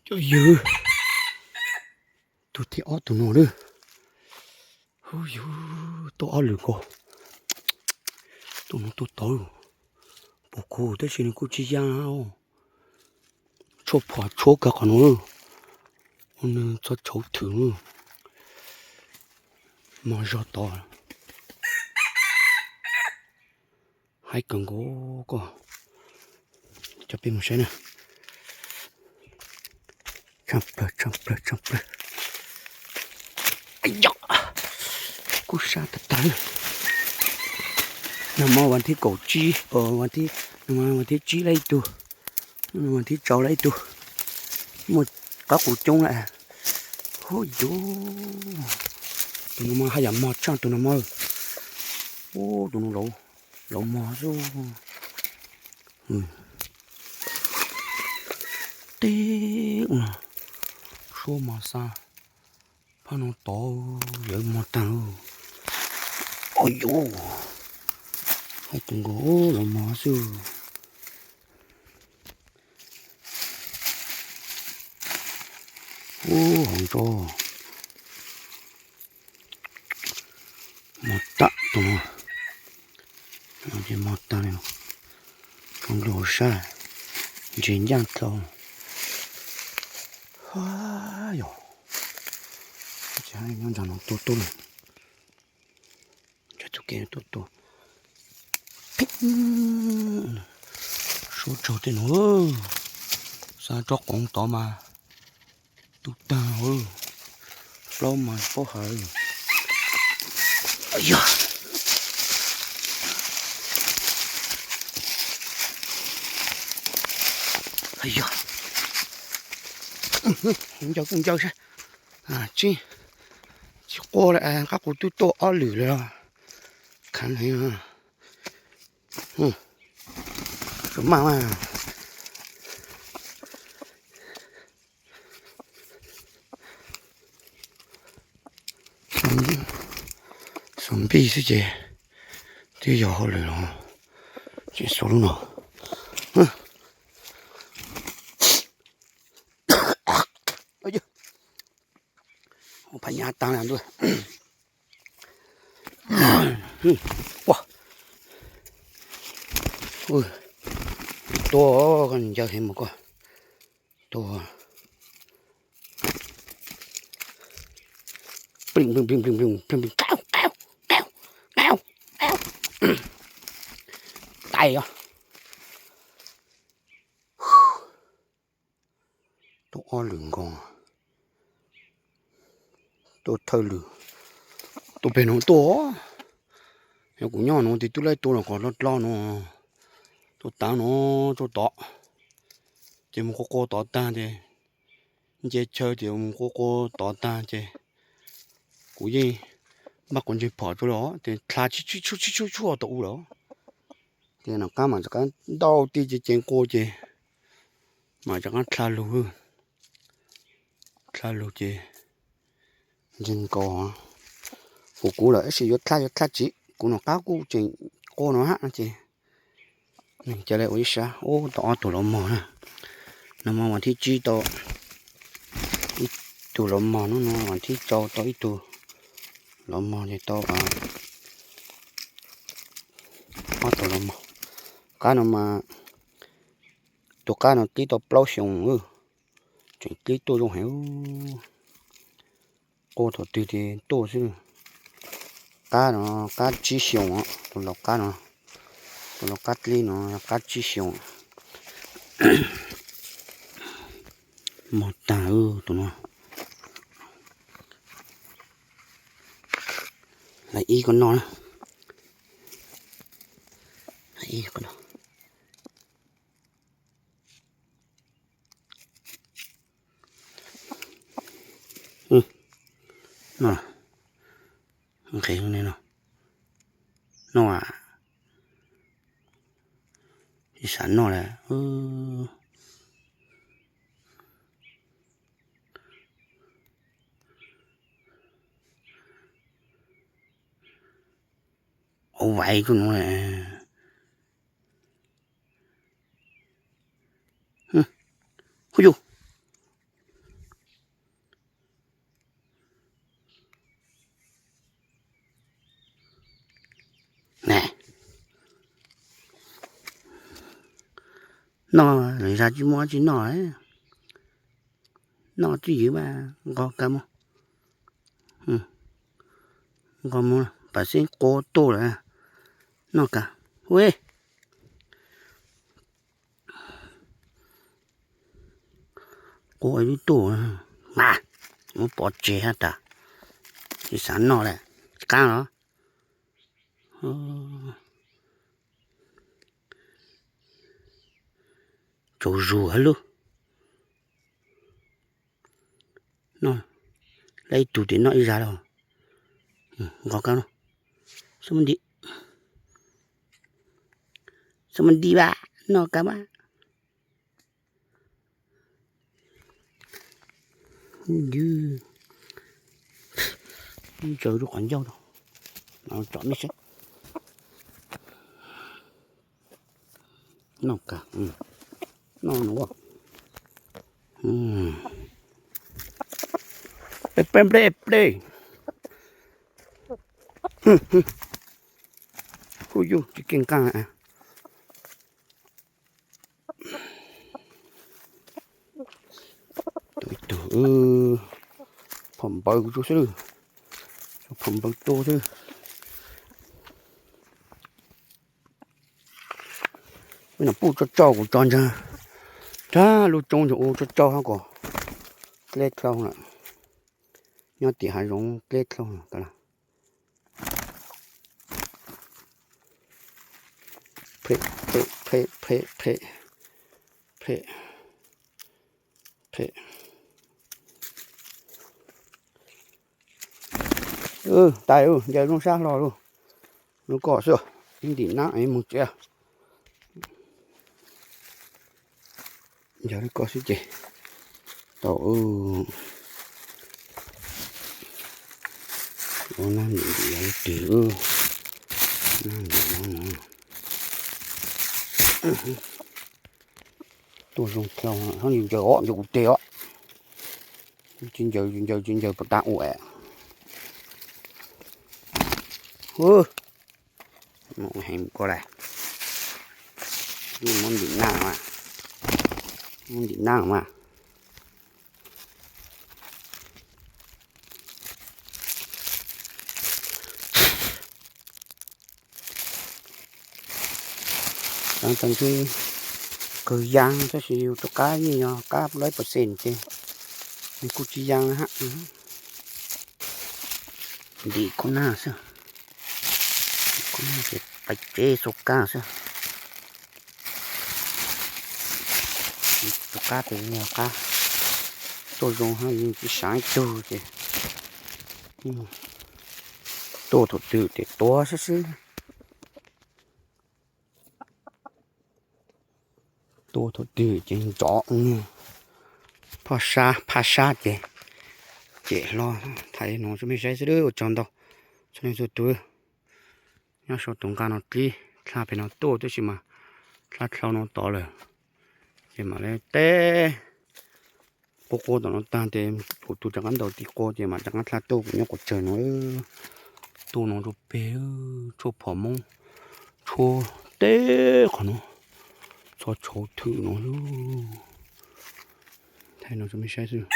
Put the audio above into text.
Cov yawg, tus thib ob tus no lawm. Hu yawg, tuaj ob lwm nkaus. Tus no tuaj tod, pom kuv tab sis nws kuj tsis yaj. Tshuaj phom tshuaj kawg qhov no, ua nws txhob tshauv thwm. Mos zog tod. Haib kawg nkaus koj. Cov peb mus saib na. Tshaj plaws, tshaj plaws, tshaj plaws. Kuj sab tag tag. Nag hmo vas thib kaum tsib, vas thib, vas thib tsib lawm ib tug, vas thib rau lawm ib tug. Muaj qab qus coob lawm. Hu yus, tus no mas haj yam mos tshaj tus no mas. Ub, tus no lauv mos xwb. Tib suab mos xa, phab no tod yawg mos tag. Ua yus, hais tus nkaus lauv mos xwb. Ub, hauv ntso. Mos tag tus no, mos tag li no, tshoob lug sab, ntses ncaj dlhau. Yog, nyob ntsag no tuaj tuaj, ntsag tus kev tuaj tuaj. Suab tsaug tej no, xa rov qoov tod mas tu tag, plaub mas paub hawv. Yog, yog, ncaws kuj ncaws saib, tsis, tsis quaj li, qab qus twb tuaj ob lwm lawm los khav heev. Maj mas, xus npij xwb ces twb yog hauj lwm los tseem xus lub no. Ua phaj nyab tag ntuj. Tua, koj ncaws heev mas koj tua. Tais os. Tuaj ob lwm nkaus, tuaj thawj lwm, tuaj pem no tuaj. Yog kuv nyob no ces twb laib tua los kom dlo dlo no, tuaj tav no, tuaj tod, ces mus qua qua tod tag ces, nce chaw ces mus qua qua tod tag ces kuv yeej npaj quav ntseg phom rau lawm ces dlha tshib tshub tshib tshub tshub tau u lawm. Ces nram qab mam rov qab ntau ti ces ceev qua ces mam rov qab dlha lug, dlha lug ces ntseeg nkaus. Kuv kuv lawm tab sis yuav dlha yuav dlha tsis, kuv nram qab kuj tseem qua no hab ces neeg ca le ua ib sab. Ub, tau ob tug lauv mog na. Nag hmo vas thib tsib tau ib tug lauv mog, hnub no vas thib rau tau ib tug lauv mog ces tau ob tug lauv mog. Qab no mas, tus qab no qib tau plaub xyoos, tseem qib tuaj zoo heev. Qua thaum twg ces tuaj xwb. Qab no qab tsib xyoos, tus lauv qab no, tus lauv qab dlib no qab tsib xyoos. Mog tag tus no. Lawv ib koj noj na. Ib koj noj. Noj, nqhis ne no. Noj, tsis xav noj lawm. Ua vaiv koj no. Huj yus, Noj, zas tsis muaj tsis noj, noj twj ywm mas nqos kawg mus. Nqos mus, pam xeeb qua tuaj lawm, noj kawg. Ua, qua ib lub tuaj, mas muab pov tseg hab tas, tsis xav noj lawm, tsis qab los. Tsaus zus hab lub. Noj, lawv ib tug tes noj ib zag los. Nqos kawg no. Xab mab nti, xab mab nti vas, noj kawg mas. Ntsaws rau qhov ncauj, tsom mej seb. Noj kawg, noj nuav. Peb, peb, peb, peb. Kuj yug tsis keej nqaj. Tus ib tug, phom npaws kuv tsuj xwb, phom npaws tu xwb. Peb no puj tso tsau kuv tso ntsag, rag lub tsoob ntsag ua tso tsau hab kom dleb dlhau lawm. Nyob tim hav zoov dleb dlhau lawm. Phem, phem, phem, phem, phem, phem, phem. Tais, ncaws zoo sab hlo lauj. Lub ko xwb, ib ntim nab es mus tsev. Ncaws lub ko xwb ces tau. Ua nab ntim ntim yog lub twg, nab ntim no no. Tuaj zoo dlhau, ncaws os, ncaws kuv tes os. Tsis ncaws, tsis ncaws, tsis ncaws puas tas ua. Heev ko lawm. Muab ntim nab mas, muab ntim nab mas. Tag nrho kawg yaa tab sis yus rov qab yeej yog qab lawm percent ces nws kuj tsis yaa hab. Ntim khub nag xwb, khub nag ces pais tsev xua kab xwb. Tus qab tes yog qab tuaj zoo hab, yeej tsis saav ib tug ces tuaj thaum twg ces tuav xwb xwb. Tuaj thaum twg ces nrov, phaj sab phaj sab ces cem hlo. Thaij li no rau mej saib xwb, ua tsaug ntau txhua leej txhua tus. Nyob sau tus nqaj no dlib dlha pem no tuaj tib si mas dlha dlhau no tod lawm. Ces mam li teb quaj quaj tom no tag ces kuv tus rov qab ntaus tim qua ces mam rov qab dlha tuaj kuv nyob quas tsawg no. Tuaj no rau peg tshuaj phom moob, tshuaj teb qhov no, txog tshauv thwm no. Thaij no rau mej saib xwb.